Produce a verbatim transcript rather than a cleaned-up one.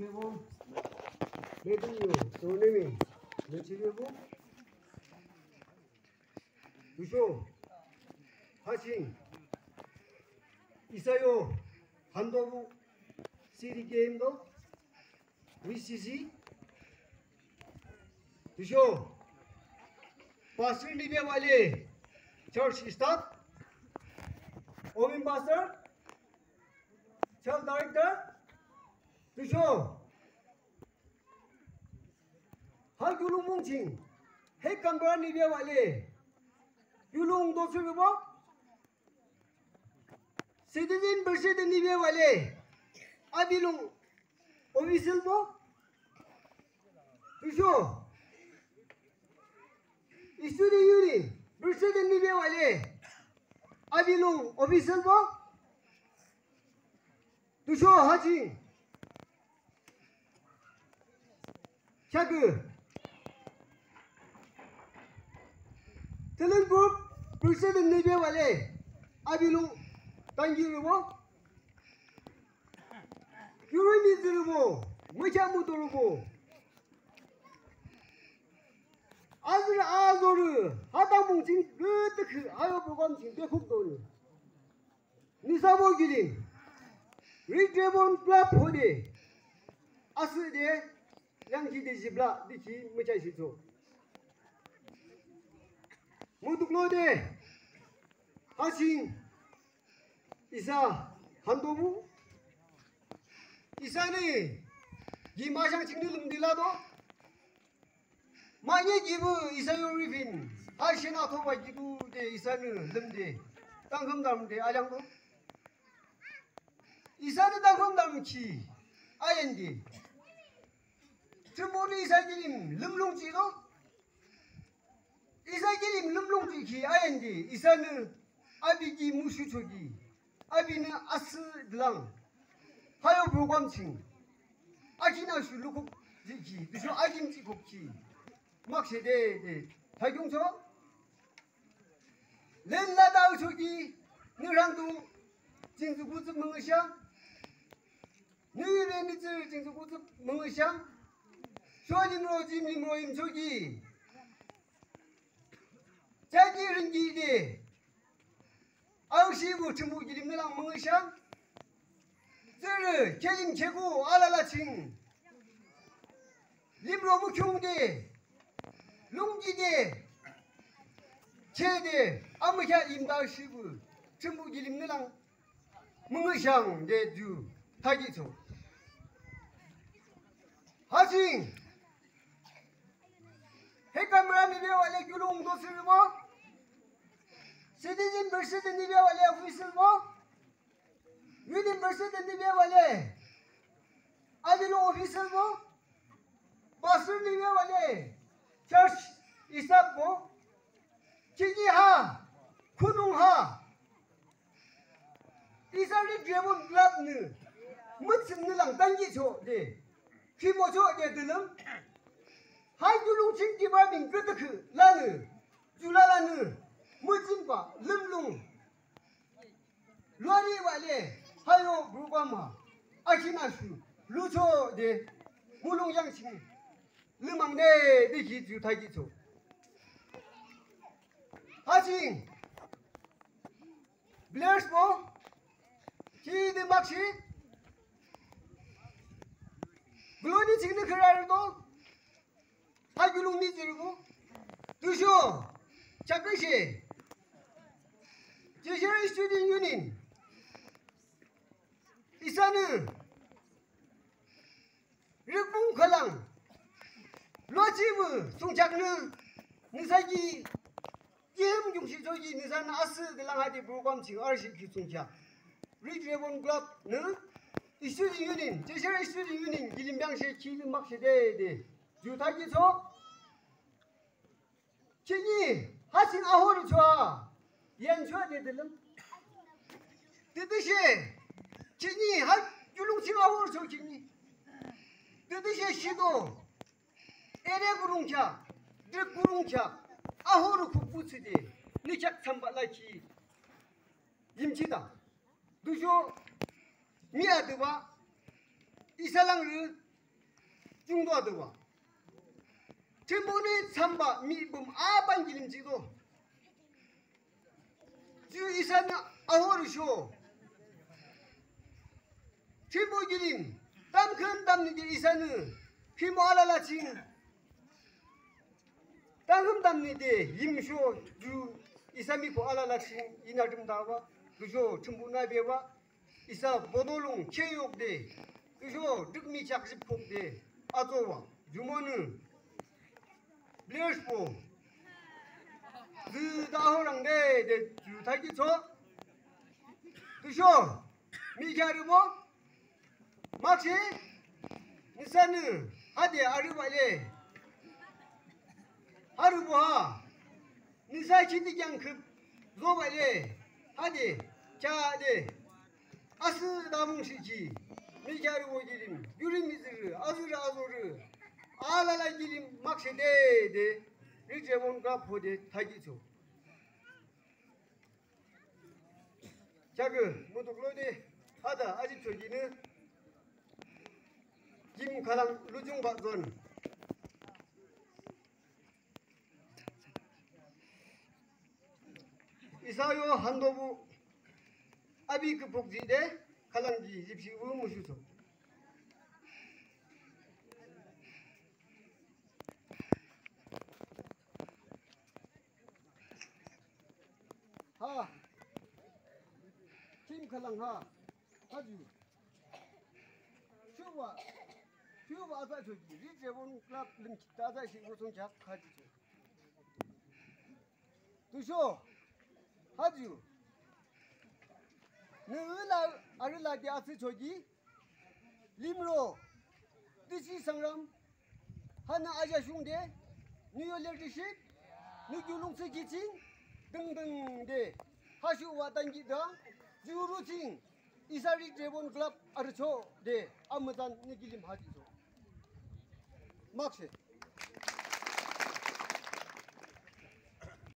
Bebo, Matthew yo, so name, Matthew bebo. Tüsho, ha ching, isa yo, Handobu, City Game do, V C C. Tüsho, pastor libe wale, church staff, women pastor, child director, tüsho, ha kiulong mung ching, head gaonbura libe wale, kiulong dosi rübo, citizen president libe wale, api lung official bo, tüsho, student union president libe wale, api lung official bo, tüsho ha ching, Shakü. Talent group president libe wale, api lung tangi rübo. Yurü mihtsürübo, mükheahmutorübo. Azürü azorü, ha dangpung ching küdükhüh, ha yo program ching de khukdonü. Nüsabo kilim, Red Ribbon Club hode, asühde, yangkhi de jiplah, dikhi, müchai shitso. Mutuklode, ha ching, isa, Handobu, isanü, ki mashang chingnü lümde lado, Manye kibu isa yo rifin, ha shenü thoba kibu de isanü lümde, tangkhüm dangde ayangdo. Isanü tangkhüm dangkhi, ayande. Tümüde isa kilim lümlung jido. Isa kilim lümlung jikhi, ayande. Isanü abi ki mushuchoki. Abinü asüh dlang. Ha yo program ching. Akin ashu lukuk jikhi. Tüsho akin jikukki. Makshe de de. Thakyungcho. Len la tao choki. Nü rangtu. Jingzu kuzu mengshang. Nü re nü tsü jingzu kuzu mengshang. Sho limro jim limro im choki. Jaki ringi de. Angshibu Thrünpuh kilim nü lang mengshang. Tsürü, kelim kegu alala ching. Limro mükhiungde. Lungkide. Kede. Amükheah imda angshibu. Thrünpuh kilim nü lang mengshang de ju. Thakhi cho. Ha ching. He camera ni be wale kiulong do sir mo. Citizen president ni be wale official mo. Union president ni be wale. Adilo official mo. Pastor ni be wale. Church staff mo. Chini ha. Khunung ha. Isa Red Ribbon Club nü, mütsün nü lang tangi cho de, khimo cho de dülüm. Ha kiulong ching kiba ming küdükhüh lanü, jula lanü, mütsünba lümlung. Luari wale, ha yo program ha, akin ashu, lucho de, mulong yang ching, lümang de, de ki ju thakhi cho. Ha ching, Blessed bo. Ki de makshi. Gloni ching nü khürar do. Ha kiulong mi zir bo. Tüsho. Chakri she. Jeshire Student Union. Isanü. Rikbung khülang. Lochibu sungchaknü. Nüsa ki. Kim jungshi choki nüsanü asüh de lang hadi program ching arshi ki sungchak. Red Ribbon Club nü. Student Union. Jeshire Student Union. Kilim biang she ki makshe de de. Ju thakhi cho. Chini, ha ching ahor chua, yan chua de dülüm. Tütüshe, chini, ha kiulong ching ahor chua chini. Tütüshe shido, ere kurung kya, drik kurung kya, ahor kukbu tsüde, nü kyak samba laki, yimchida. Tüsho, mi adüba, isa langrü, jungdo adübah. Thrünpuhnü thsambah mihpüm aban kilim jihdo. Ju isanü ahorü sho. Thrünpuh kilim tamkhüntamnüde isanü rhimo alala ching tamkhüntamnüde yimsho ju isa mihpü alala ching yinarümdabah. Tüsho Thrünpuhnü bebah. Isa boto lung kheyokde, tüsho dükmi kheak jipkhukde atsowang. Jumonü blessbo. Züde ahorangde de ju thakhi cho. Tüsho mihkhah arübo makshe, nüsanü hade arübah le. Harübo ha. Nüsa khide kheak khüp zobah le. Hade kheahde asüh damung shiki. Mihkhah arübo kilim, yuri mizirü, azürü azorü, alala kilim makshe de de Ridge Rebond Club hode thakhi cho. Kheakü mutuklode hade ajipchokinü kim khülang lujungbah zon. Isa yo handobuh api küpkhuk jide khülang ki jipshibuh mushuso. Ha. Kim khülang ha. Haju. Shuwa. Shuwa aza choki. Ridge Rebond Club lim kita aza shi ngosong jak haju. Tüsho. Haju. Nü la arila de atsü choki. Limro, tüsho Sangram, hanü aja shungde, nü yo leadership, nü kiulongthsü kiching, dingdingde, ha shuwa tankihde, jurü ching, isa Ridge Rebond Club arüchode, amütsan nü kilim ha jihcho. Makshe.